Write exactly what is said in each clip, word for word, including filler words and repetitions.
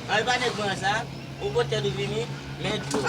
Al pa nèg mwen sa, ou potèt ou vini, men dlo.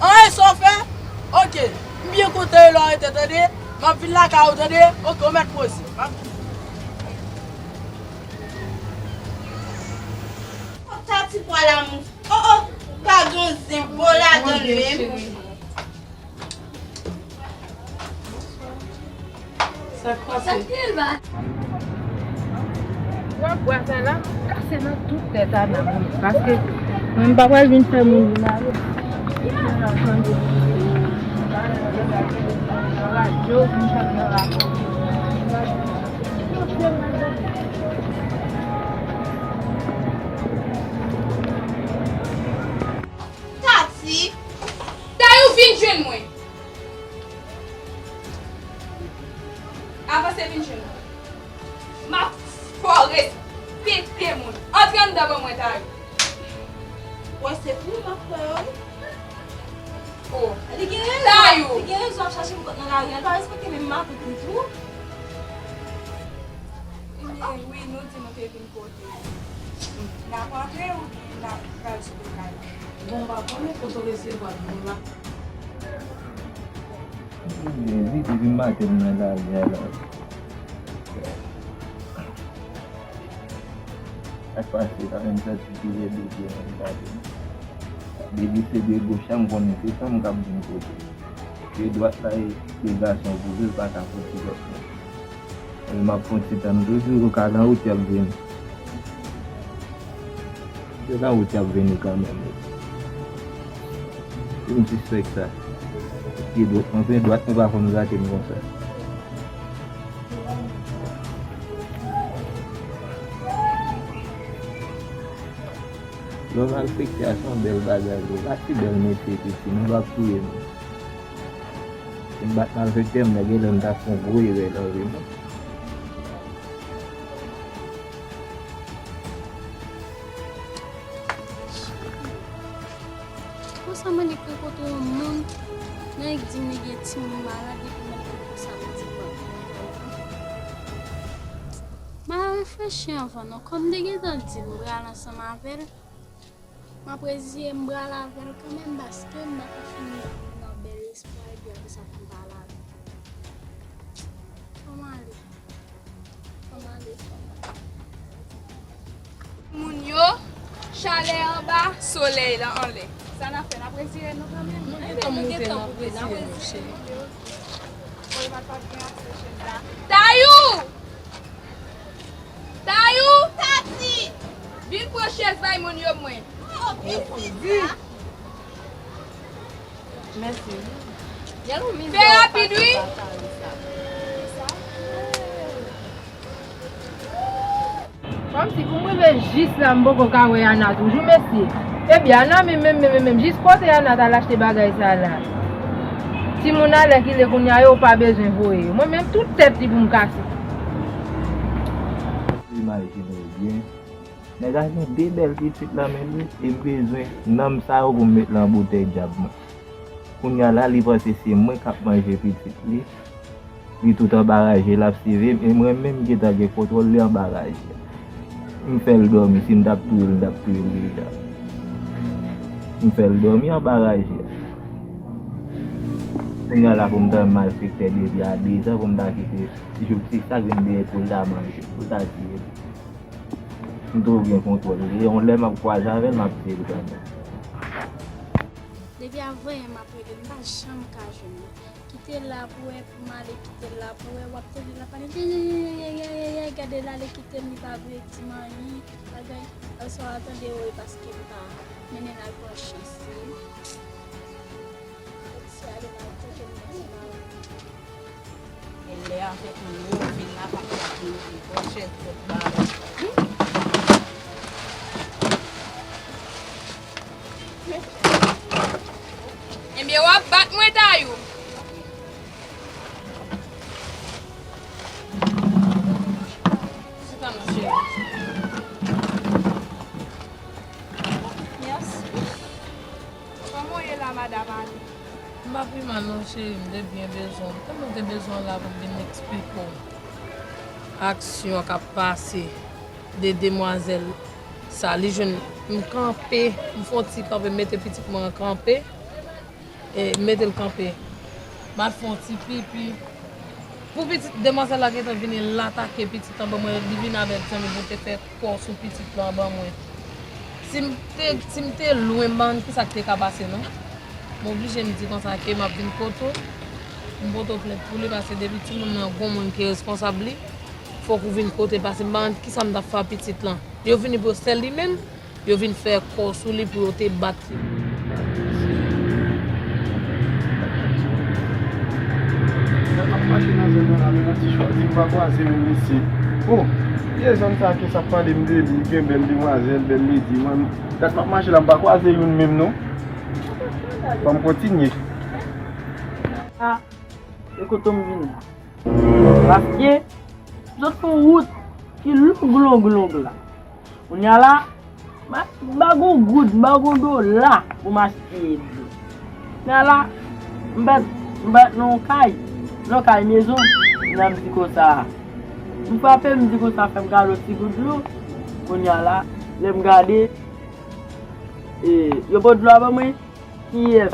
Anyen sa w fè? Oke. M byen kontan e lè w rete, tande. M ap vin lakay ou, tande. Oke, ou mèt poze. M ap vini. O, Tati pwa la mou. O, o, pa gen yon zen bo ladan l menm. Sa k pase? W ap bwè sa la, kase nan tout tèt Ana, wi. Paske mwen m pa pral vin fè moun vin ale. Radyo, vin fè nan radyo. Tati! Tayou, vin jwenn mwen! Avanse, vin jwenn mwen. M ap fè w respekte moun. Antre anndan ban mwen, Tayou. Wè, se pou m ap fè yo, wi. O, Tayou! Li gen rezon, li gen rezon ap chache m kont nan lari a. Li pa respekte menm matant li tou. Ebyen, wi, nou di nou te vin kote. N ap antre oubyen n ap pral sou lakay la? Bon, m pa konnen kote w resevwa moun la. Li di, li di depi maten m nan lari a la. Sa k pase la menm, santi pi rèd oubyen m gade. Depi se de goch la, m konnen se fanm k ap vin kote. De dwat la, e, de gason pou vre, l pa ka fouti lòt moun. E m ap fè yon ti tann toujou, yo ka nan wout y ap vini. Yo nan wout y ap vini kanmenm. Si m sispèk sa. Pye dwat mwen, pye dwat mwen pa konn gate m konsa. Lè w malfekte a se yon bèl bagay vre. Pa si bèl metye piti, nou p ap touye nou. Si m pa t malfekte, m genlè m ta fè yon gwo erè nan vi m. Konsa mwen li pran kote yon moun, nèg di m li gen timoun malad, epi mwen li konsa m di m ap vin. M a reflechi anvan non, kòm m te gentan di m pral ansanm avè l, m ap reziye m pral avè l kanmenm, paske m pa ka fin nan bèl espwa epi apre sa pou m pa lavi. Fò m ale. Fò m ale, fò m ale. Moun yo, chalè anba, solèy la anlè. Sa n ap fè, n ap retire nou kanmenm? Nou gentan moute, n ap retire nou, cheri. Tayou! Tayou! Tati! Vin pran chèz bay moun yo mwen. Oh, pitit sa. Mèsi. Fè rapid, wi. Kòmsi pou m rive jis la, m poko ka wè Ana toujou, mesye. Ebyen, Ana menm, menm, menm, menm, jis kote Ana t al achte bagay sa la? Timoun alèkile kounye a yo pa bezwen voye yo. Mwen menm tout tèt li pou m kase. Imajine w byen. Nèg la gen de bèl pitit nan men li, e m bezwen nanm sa yo pou m met nan boutèy dyab mwen. Kounye a la, li panse se mwen k ap manje pitit li. Li tout anba raje, l ap seve m, e mwen menm m gentan gen kontwòl li anba raje. M fè l dòmi, si m t ap touye l, m t ap touye l deja. M fè l dòmi anba raje. Kounye a la pou m ta malfektè depi a dezan, pou m ta kite jou se sa k vin dèyè pou l ta manje, pou l ta tiye m. M twò gen kontwòl. E yon lè m ap kwaze avè l, m ap tiye l kanmenm. Depi avanyè m ap rele l, m pa janm ka jwenn li. Kite l la pou wè, pou m ale kite l la pou wè, w ap tande l ap pale, gade l ale kite m, li pa vle di m anyen, bagay, lòswa w a tande, wi, paske m pa mennen l al pran chans li. Kòmsi ale m al tande l nan. E lè avèk nou, nou vin la, pa t ap nou vin pran chèz lòt bagay. Ebyen, w ap bat mwen, Dayou. Chita, mon cheri. Mèsi. Kòman w ye la, madanm Ani? M pa pi mal non, cheri, m te byen bezwen w. Kòman m te bezwen w la pou m vin eksplike w aksyon k ap pase de demwazèl sa. Li jwenn m kanpe, m fè yon ti kanpe, m mete pitit mwen an kanpe, e m mete l kanpe. M al fè yon ti pipi. Pou pitit, demwazèl la gentan vini, l atake pitit lan ban mwen, li vin avèk zam, li pou te fè kò sou pitit lan ban mwen. Si m te, si m te lwen, m pa konn kisa k te ka pase non. M oblije m di konsa ke m ap vin kote w, m pote w plent pou li, paske depi timoun nan gon moun ki responsab li, fòk ou vin kote l, paske m pa konn kisa m t ap fè a pitit lan. Yo vini pou yo sèl li menm, yo vin fè kò sou li pou yo te bat li. Lè m ap mache nan zòn nan la, men yon ti chwa di m pa kwaze menm mesye. O, vye zòn sa ke sa ap pale m de li, gen bèl demwazèl, bèl ledi, mwen, dat m ap mache la, m pa kwaze youn menm non. Ban m kontinye. A, e kote m vin la. Paske, m sot fè yon wout ki long, long, long la. Kounye a la, m pa gon goud, m pa gon dola pou m achte dlo. Kounye a la, m bat, m bat nan yon kay, nan yon kay mezon, kounye a m di konsa, m frape, m di konsa, fè m kado ti gout dlo. Kounye a la, lè m gade, e, yo pot dlo a ban mwen, kiyès?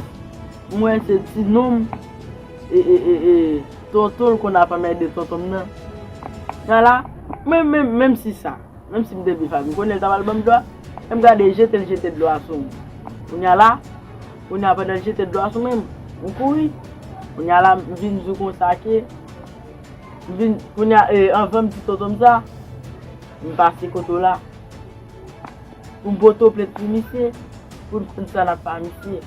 M wè se ti nonm, e, e, e, e, tonton l konn ap anmède tonton m nan. Sa la, men, men, menm si sa, menm si m te vle fè, m konnen l ta pral ban m dlo a. Lè m gade, jete l jete dlo a sou mwen. Kounye a la, kounye a pandan l jete dlo a sou mwen, m kouri. Kounye a la, m vin di w konsa ke, m vin, kounye a, e, anvan m di tonton m sa, m pase kote w la. Pou m pote w plent pou misye, pou n konn sa n ap fè a misye.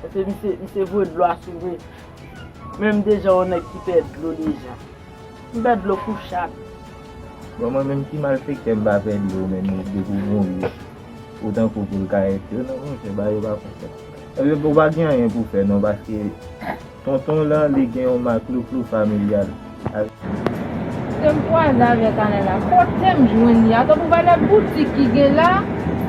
Paske misye, misye voye dlo a sou mwen. Men m deja yon nèg ki pè dlo deja. M pè dlo pou chat. Bon, mwen menm ki malfektè, m pa pè dlo, men depi w gon risk, ou tankou pou l ka ete, non, monchè, bagay yo pa konsa. Ebyen, ou pa gen anyen pou fè, non, paske tonton w lan, li gen yon mak louplou familyal. Se m kwaze avèk Ana la. Kote m jwenn li? Atò pou valè boutik ki gen la,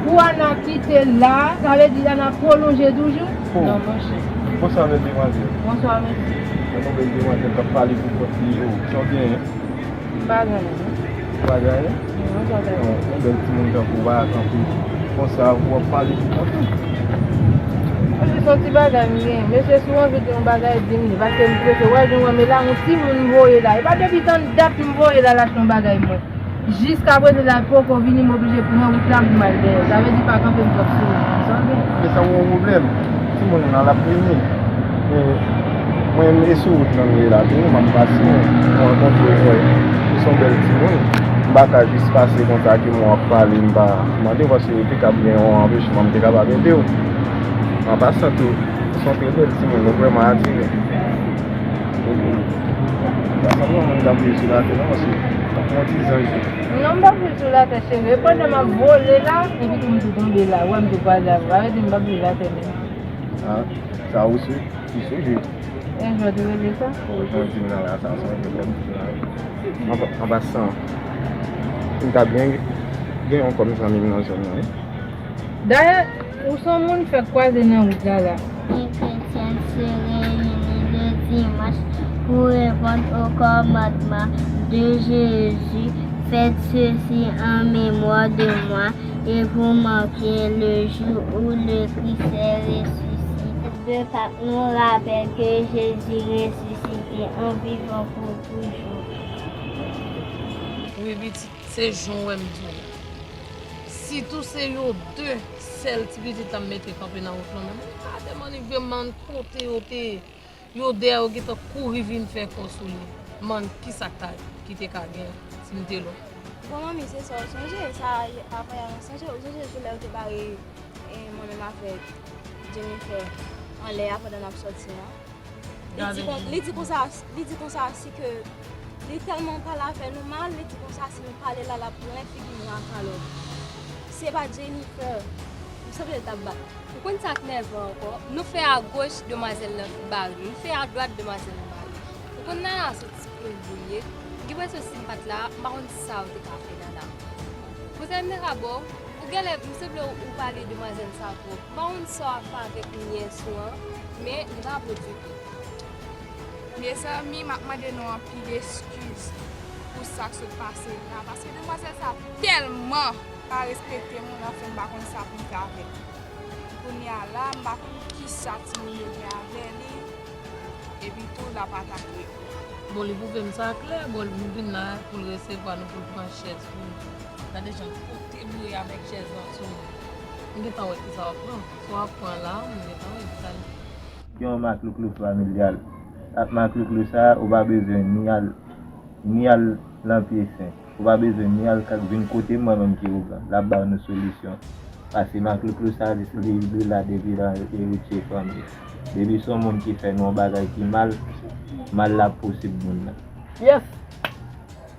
pou Ana kite la, sa vle di Ana pwolonje toujou? Oh. Non, monchè. Bonswa, bèl demwazèl. Bonswa, mesye. Mwen, yon bèl demwazèl k ap pale pou kont li. Oh, sa w genyen? M pa gen anyen. Ou pa gen anyen? Non, sa w genyen? Yon, yon bèl timoun tankou w pa kanpe konsa, w ap pale pou kont ou. Mesye, se yon ti bagay m genyen. Mesye, si w anvi gen yon bagay, di m li, paske m prese. W wè jan w wè m ye la, yon timoun m voye la. E pa depi tann dat m voye la, l achte yon bagay mwen. Jiskaprezan, l poko vini, m oblije pran wout la pou m al dèyè. Sa vle di pa kanpe m twòp sou wout. Sa w gen? Men sa w gen yon pwoblèm. Timoun nan l ap vini. Men mwen, m e sou wout nan m ye la tou, m ap pase, mwen rankontre w, wè. Ou se yon bèl timoun. M pa ka jis pase konsa ke mwen w ap pale, m pa mande w, paske ou te kab gen yon anpechman, m te kapab ede w. An pasan tou, ou se yon trè bèl timoun, ou vrèman atire. Sa sanble yon moun k ap viv sou latè, non, paske w ap yon ti zanj. Non, m p ap viv sou latè, cheri. E pandan m ap vole la, epi tou m tou tonbe la. Ou wè m tou kwaze avè w. Sa vle di m p ap viv latè menm. Sa ou se, ki se je. E jan w te rele sa? Ou jan di m nan la, sa se yon pwoblèm. An pa- an pasan, m ta byen gen yon kòm zanmi m nan zòn nan, wi. Dayè, ou se yon moun fèk kwaze nan wout la la. Kretyen se reyini le dimanch pour répondre au commandement de Jésus, faites ceci en mémoire de moi, et pour marquer le jour où le Christ est ressuscité. Fête de Pâques nous rappelle que Jésus ressuscité en vivant pour toujours. Wi, pitit, se jan w wè m di w. Sitou se yo de sèl ti pitit la m mete kanpe nan wout lan menm. Gade manniv yo, man, kote yo te ye. Yo dèyè yo gentan kouri vin fè kò sou li. Man, kisa k ta, ki te ka gen si m te lò? Bon, manmi, se sa w sonje, sa, apre a, sonje, ou sonje jou lè yo te bare, e, mwen menm avèk Jennifer anlè a pandan n ap sòti an. Li di kon- li di konsa, li di konsa si ke li tèlman pale avè nou mal, li di konsa si nou pale la, l ap plen figi nou ak kalòt. Se pa Jennifer, m sanble l t ap bat. Ou konn sa k nèvan ankò? Nou fè agoch, demwazèl nan bare nou. Nou fè adwat, demwazèl nan bare nou. Ou konn Nana se ti pwen bouye. M gen enpresyon si m pa t la, m pa konn sa yo te ka fè Nana. Konsèy m te ka ba w, ou genlè, m sanble w, ou pale demwazèl sa twòp. M pa konn sa w ap fè avèk nyès ou an, men li pa bon ditou. Mezanmi, m ap mande nou anpil eskiz pou sa k sot pase la, paske demwazèl sa tèlman pa respekte moun, anfen, m pa konn sa pou m fè avè l. Kounye a la, m pa konn kisa timoun yo gen avè li, epi tou l ap atake yo. Bon, li pwouve m sa klè, bon, li vin la pou l resevwa nou, pou l pran chèz pou nou. Gade jan l pote bouye avèk chèz lan sou li. M gentan wè kisa w ap pran. Si w ap pran la, m gentan wè kisa l ye. Gen yon maklouklou familyal. Ak maklouklou sa a, ou pa bezwen ni al, ni al nan pye sen. Ou pa bezwen ni al ka vin kote m, mwen menm ki ou pran. L ap ba nou solisyon. Paske maklouklou sa a, li, li la depi nan eritye fanmi. Depi se yon moun ki fè nou yon bagay ki mal, mal la posib moun nan. Yes!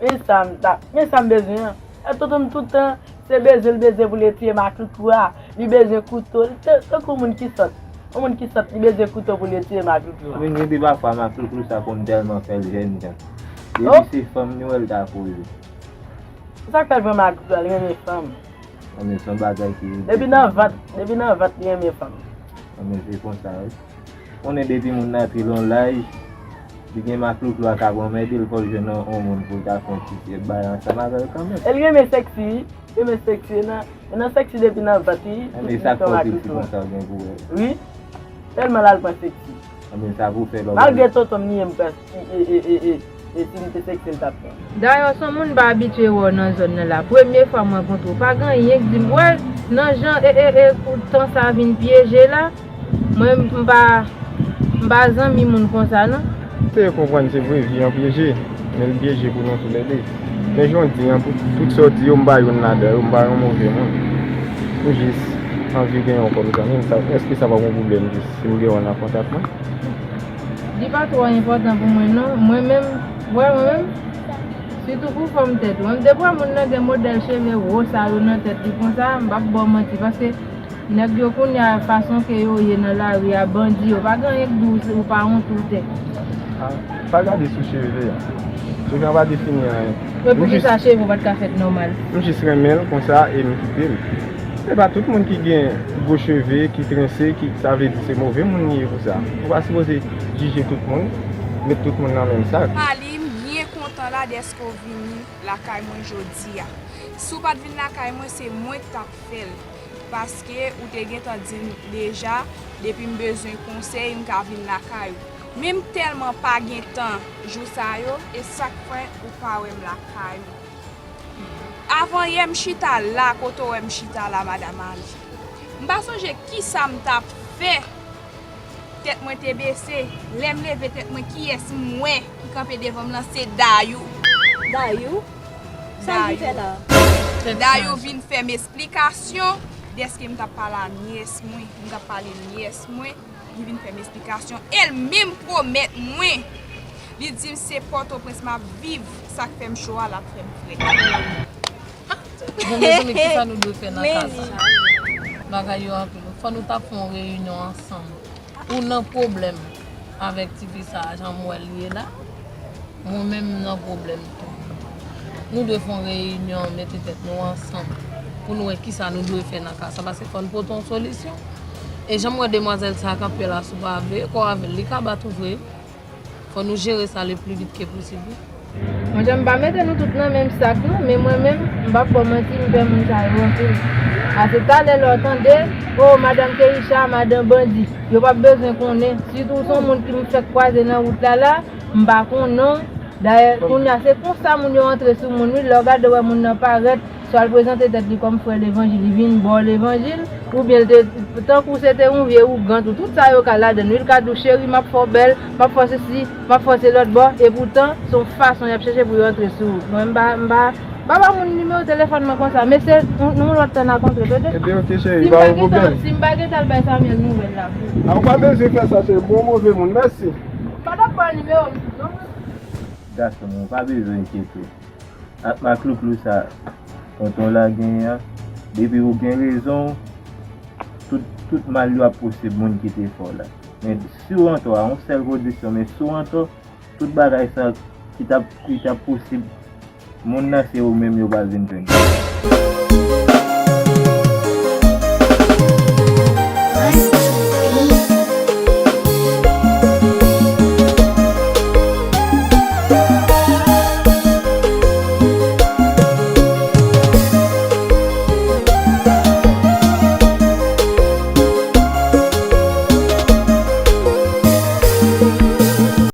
Men sa m ta, men sa m bezwen an. E tonton m tout tan, se bezwen l bezwen pou l etire maklouklou a. Li bezwen kouto. Li te, tankou moun ki sòt. Yon moun ki sòt, li bezwen kouto pou l etire maklouklou a. Men gen de pafwa maklouklou sa konn tèlman fè l jènjan. Depi se fanm li wè l ta kouri. Sa k fè l pran maklouklou a, l renmen fanm. Anben, se yon bagay ki. Depi nan vant, depi nan vant li renmen fanm. Anben, se konsa, wi. Konnen depi moun nan antre nan laj, li gen maklouklou a k ap anmède l, fò l jwenn yon, yon moun pou l ta fè yon ti bagay ansanm avè l kanmenm. E l renmen sèksi, wi. Renmen sèksi, nan, nan sèksi depi nan vant, wi. Anben, sa k fè w te di konsa, w gen pou wè. Wi. Tèlman l al pran sèksi. Anben, sa pou fè lòt. Malgre tonton m li ye m pè. E, e, e, e, e si m te sèksi, l t ap pran. Dayè, se yon moun m pa abitye wè w nan zòn nan la. Premye fwa m rankontre w. Pa gen anyen k di m, wè, nan jan, e, e, e, pou tan sa vin pyeje la, mwen, m pa, m pa zanmi moun konsa, non. Te konprann, se vre, vi an pyeje, men l pyeje pou nou toulède. Men jan w di an, pou tout sa w di yo, m pa youn ladan yo, m pa yon move moun. M jis anvi gen yon kòm zanmi, m sa, èske sa p ap yon pwoblèm si m gen w nan kontak mwen? Li pa twò enpòtan pou mwen non. Mwen menm, wè mwen menm, sitou pou fanm tèt ou. Depi moun nan gen modèl cheve wo sa yo nan tèt li konsa, m p ap ba w manti, paske nèg yo kounye a, fason ke yo ye nan lari a, bandi yo, pa gen anyen k di w, ou pa wont ou tèt. Ah, pa gade sou cheve a. Cheve a pa defini anyen. Men poukisa cheve w pa t ka fèt nòmal? M jis renmen l konsa e m kite l. Se pa tout moun ki gen gwo cheve, ki trense, ki, sa vle di se move moun li ye pou sa. Ou pa sipoze jije tout moun, met tout moun nan menm sak. Ali, m byen kontan la dèske w vini lakay mwen jodi a. Si w pa t vin lakay mwen, se mwen k t ap fè l. Paske ou te gentan di m deja, depi m bezwen konsèy, m ka vin lakay ou. Men m tèlman pa gen tan jou sa yo, e sa k fè ou pa wè m lakay ou. Avanyè m chita la, kote w wè m chita la, Madan Ali. M pa sonje kisa m t ap fè. Tèt mwen te bese. Lè m leve tèt mwen, kiyès m wè ki kanpe devan m lan? Se Dayou. Dayou? Sa l vin fè la? Dayou vin fè m esplikasyon dèske m t ap pale a nyès mwen. M t ap pale nyès mwen. Li vin fè m esplikasyon e l menm pwomèt mwen. Li di m se Pòtoprens m ap viv, sa k fè m cho a, l ap fè m frèt. Bon, mezanmi, kisa nou dwe fè nan ka sa? Bagay yo anpil. Fò nou ta fè yon reyinyon ansanm. Ou nan pwoblèm avèk tifi sa a, jan m wè l ye la, mwen menm m nan pwoblèm tou. Nou dwe fè yon reyinyon, mete tèt nou ansanm pou nou wè kisa nou dwe fè nan ka sa, paske fò n pote yon solisyon. E jan m wè demwazèl sa a k ap pè la sou pave, kò avè l, li ka bat ou vre. Fò nou jere sa le pli vit ke posib, wi. Mwen, jan m pa mete nou tout nan menm sak, non, men mwen menm, m p ap ba w manti, m pè moun sa yo anpil. Paske talè lè w tande, o, madanm Keisha, madanm bandi, yo p ap bezwen konnen. Sitou se yon moun ki m fèk kwaze nan wout la la, m pa konnen w. Dayè, kounye a, se konsa moun yo antre sou moun, wi, lè w gade w wè moun nan parèt, swa l prezante tèt li kòm frè levanjil, li vin ba w levanjil, oubyen l te, tankou se te yon vye ougan tou, tout sa yo ka ladan l, wi, l ka di w, cheri, m ap fè w bèl, m ap fè w sesi, m ap fè w se lòt bò, epoutan, se yon fason y ap chèche pou yo antre sou ou. Mwen, m pa, m pa, m pa ba moun nimewo telefòn mwen konsa, men se yon, yon lòt tan n a kontre, tande. Ebyen, oke, cheri, si m pa gen tan, si m pa gen tan al bay Samuel nouvèl la. A, ou pa bezwen fè sa, cheri, bon, move moun, mèsi. Pa t ap ba w nimewo m, non. Gason, ou pa bezwen enkyete. Ak maklouklou sa tonton la genyen an, depi ou gen rezon, tout, tout mal yo ap posib moun ki te fè w la. Men si w antò, a yon sèl kondisyon, men si w antò, tout bagay sa ki t ap, ki t ap posib, moun nan se ou menm yo pral vin jwenn.